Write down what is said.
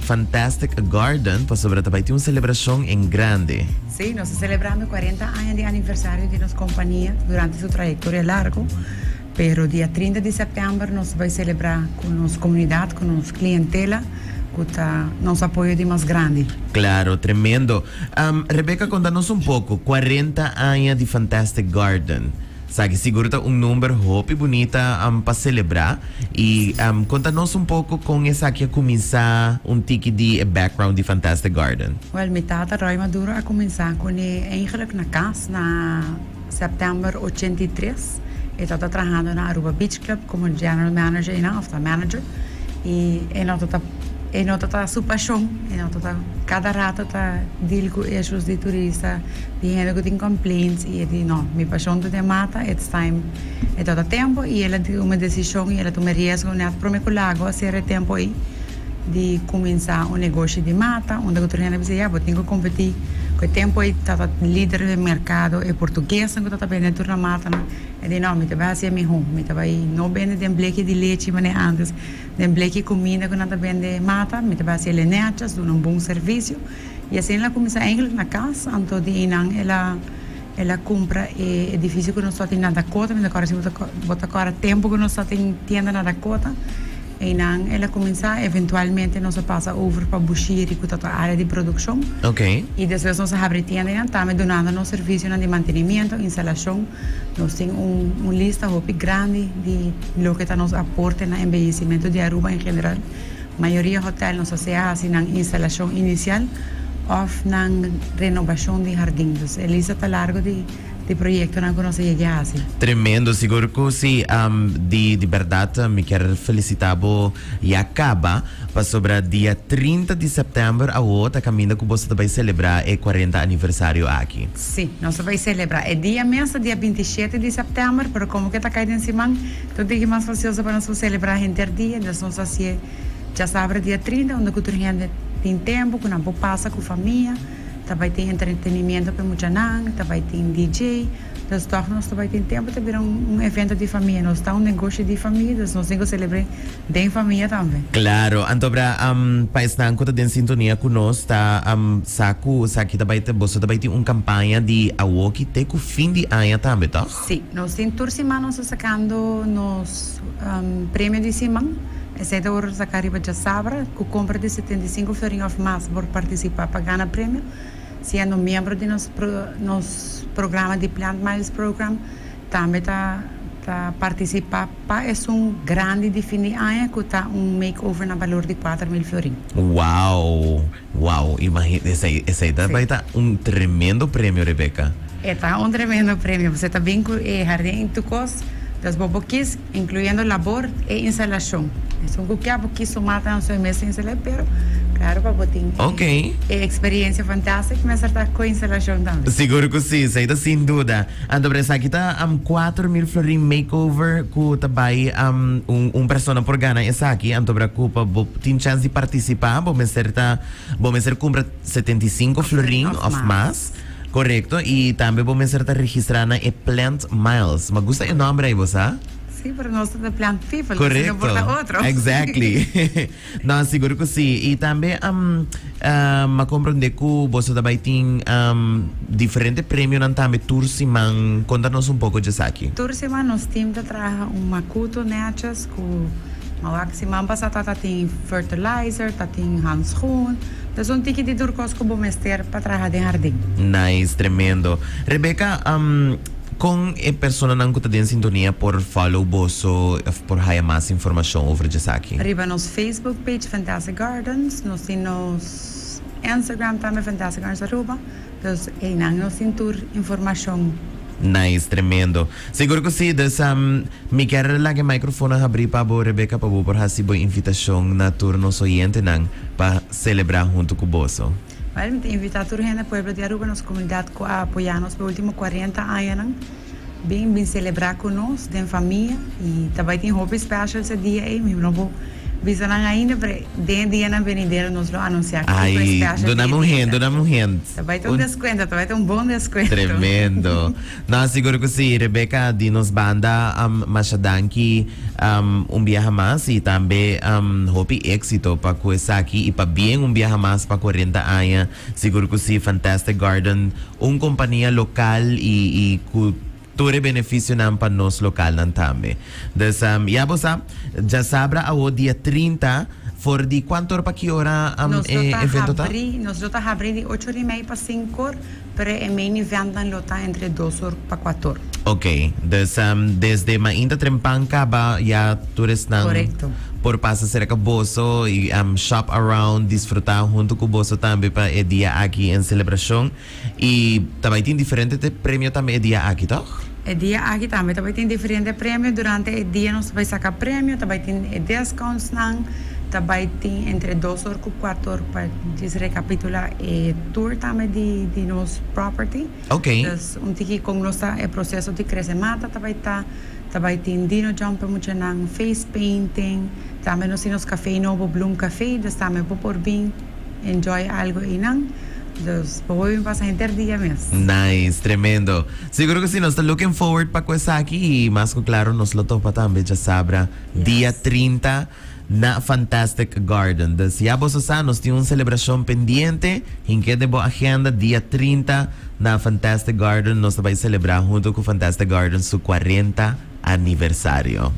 Fantastic Garden pasobra ta bai tin un celebracion en grande. Sí, nos ta celebrando 40 aña di aniversario di nos compania durante su trayectoria largo, pero dia 30 di september nos ta bai celebra cu nos comunidad, cu nos clientela cu ta nos apoyo di mas grandi. Claro, tremendo. Rebecca, conta nos un poco, 40 aña di Fantastic Garden. Esaki sigur ta un number hopi bunita pa celebra y conta nos un poco con esaki a cuminsa, un tiki di e background di Fantastic Garden. Well, mi tata Roy Maduro a cuminsa cune eigenlijk na cas na september 83. E tata trahando na Aruba Beach Club como general manager einan of ta manager y e no ta e no ta su pasion, e no ta cada rato ta deal cu issues di turista. Di hende ku tin complaints i e di no, mi pashon ta den mata, it's time. E tabata tempo i el a tuma e desishon i el a tuma e riesgo nèt promé ku Lago a sera e tempo ei di kuminsá un negoshi di mata unda ku tur hende a bisa ya bo tin ku kompetí ku e tempo ei tabata lider den merkado e portuguesnan ku tabata bende tur nan matanan. E di no, mi ta bai hasi e mihó, mi ta bai no bende den bleki di lechi manera antes, den bleki kuminda ku nan ta bende mata, mi ta bai hasi e lenechas, duna un bon servisio. I asina el a kuminsá eigenlijk na kas, anto di einan el a el a kumpra e edifisio ku nos tatin na Dakota, mi ta kòrda si bo ta bo ta kòrda tempu ku nos tatin tienda na Dakota, einan el a kuminsá, eventualmente nos a pasa over pa Bushiri ku ta ta área di produkshon. I despues nos a habri tienda einan tambe dunando nos servisionan di mantenimiento, instalashon, nos tin un un lista hopi grandi di loke ta nos aporte na embeyecimento di Aruba en general. Mayoria hotel nos a sea hasi nan instalashon inisial òf nan renobashon di hardin. Dus e lista ta largu di di proyektonan ku nos a yega hasi. Tremendo, sigur ku si. Di di bèrdat mi kier felisitá bo ya kaba pasobra dia 30 di sèptèmber awo ta kaminda ku boso ta bai selebrá e 40 aniversario aki. Si, nos ta bai selebrá. E dia mes ta dia 27 di sèptèmber, pero komo ku e ta kai den siman, Tur diki mas fasioso pa nos por selebrá henter dia, entonces nos hasié djasabra dia 30 unda ku tur hende tin tempu ku nan por pasa ku famia, ta bai tin entretenimiento pa e muchanan, ta bai tin DJ, dus tòg nos ta bai tin tempu ta bira un evento di famia, nos ta un negoshi di famia, dus nos tin ku selebr'é den famia tambe. Claro, anto bra pa esnan ku ta den sintonia ku nos ta sa ku esaki ta bai ta boso ta bai tin un kampaña di awoki te ku fin di aña tambe tòg? Sí, nos tin tur siman nos ta sacando nos premio di siman. Esey ta worde saca riba djasabra. Cu compra di 75 florin of mas por participa pa gana premio. Siendo miembro di nos nos programa di Plant Miles Program tambe ta ta participa pa esun grandi di fin di aña cu ta un makeover na balor di 4000 florin. Wow! Wow, imagina, esei, esei ta bai ta un tremendo premio, Rebecca. E ta un tremendo premio, pasobra ta bin ku e hardin i tur kos, dus bo por kis, inkluyendo labor e instalashon. Esun ku kia bo kis su mata nan su e mes instal'é, pero klaro pa bo tin e eksperiencia fantastic mester ta ku instalashon tambe. Sigur ku si, esei ta sin duda. Anto pero esaki ta 4000 florin makeover ku ta bai un un persona por gana esaki, anto bra ku pa bo tin chance di participa bo mester ta bo mester cumpra 75 florin of mas, corecto, y tambe bo mester ta registra na e Plant Miles. Ma gusta e nomber ey bo sa? Sí, pero nos ta the plant people, si no por ta otro. Exactly. No, sigur cu sí. Y tambe m'a comprende cu boso ta bay tin diferente premionan tambe tur siman. Conta nos un poco djesaki. Tur siman nos team ta traha un macuto netjes cu Ma wak siman pasa ta tin fertilizer, ta tin handschoen. Dus un tiki di tur kos ku bo mester pa traha den hardin. Nice, tremendo. Rebecca, kon e personanan ku ta den sintonia por follow boso of por haya mas informashon over djesaki? Riba nos Facebook page Fantastic Gardens, nos tin nos Instagram tambe Fantastic Gardens Aruba. Dus einan nos tin tur informashon. Nice, tremendo. Sigur ku si, dus mi kier laga e microfoon a habri pa bo Rebecca pa bo por hasi bo invitashon na tur nos oyentenan pa selebrá huntu ku boso. Well, mi ta invitá tur hende pueblo di Aruba, nos komunidat ku a apoyá nos pa e último 40 añanan, bin bin selebrá ku nos den famia i ta bai tin hopi specials e dia ei, mi no por. Bisa nan ainda, pero den dianan venidero nos lo anuncia kico Ay, special dunami un hint, dunami un hint. Ta bay ta un descuento, ta bay ta un bon descuento. Tremendo. No, sigur cu si. Rebecca, di nos banda, masha danki un biaha mas y tambe hopi exito pa cu esaki y pabien un biaha mas pa 40 aña. Sigur cu si, Fantastic Garden, un compania local y y cu tur e beneficionan pa nos localnan tambe. Dus ya bo sa, djasabra awo dia 30, for di cuanto ora pa ki ora Nos lo e ta evento ta? habri, nos lo ta habri di ocho ora y mei pa cinco or, pero e main eventnan lo ta entre dos or pa cuatro or. Ok, dus desde mainta trempan caba ya tur esnan Correcto. por pasa cerca boso y shop around, disfruta hunto cu boso tambe pa e dia aki en celebracion. Y ta bay tin diferente te premio tambe e dia aki, toch? E dia aki tambe ta bay tin diferente premio. Durante e dia nos ta bay saca premio, ta bay tin e discountsnan, ta bay tin entre dos or cu cuatro or pa djis recapitula e tour tambe di di nos property. Ok. Dus un tiki con nos ta e proceso di crece mata ta bay ta, ta bay tin dino jump pa muchanan, face painting, tambe nos tin nos cafe nobo Bloom Cafe, dus tambe bo por bin. Enjoy algo einan. Dus bo por bin pasa henter dia mes. Nice, tremendo. Seguro cu si nos ta looking forward pa cu esaki y mas cu claro nos lo topa tambe djasabra dia 30 na Fantastic Garden. Dus ya boso sa nos tin un celebracion pendiente, hinke den bo agenda dia 30 na Fantastic Garden nos ta bay celebra hunto cu Fantastic Garden su 40 aniversario.